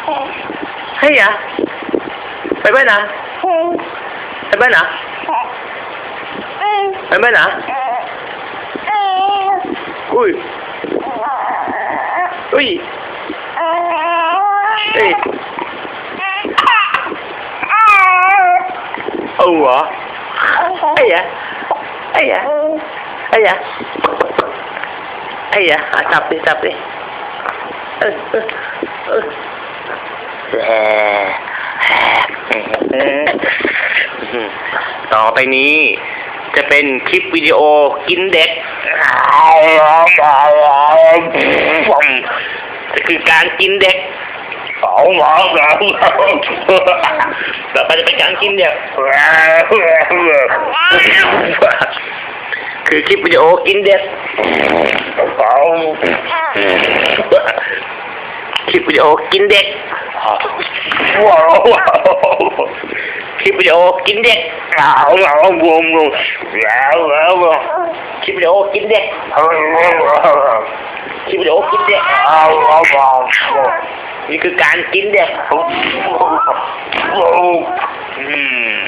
Hiya. Bye-bye na. Bye-bye na. Bye-bye na. Uy. Uy. Uy. Awa. Hiya. Hiya. Hiya. Hiya. ອາ ຈັບເດ້ ຈັບເດ້. ເອີ ເອີ ເອີ. ຕໍ່ໄປນີ້ຈະເປັນຄລິບວິດີໂອກິນເດັກ ຈະຄືການກິນເດັກ. ຕໍ່ໄປຈະເປັນການກິນເດັກ ຄືຄລິບວິດີໂອກິນເດັກ. ຄລິບວິດີໂອກິນເດັກ ຄລິບວິດີໂອກິນເດັກ ຄລິບວິດີໂອກິນເດັກ ຄລິບວິດີໂອກິນເດັກ. ນີ້ຄືການກິນເດັກ. ອືມ.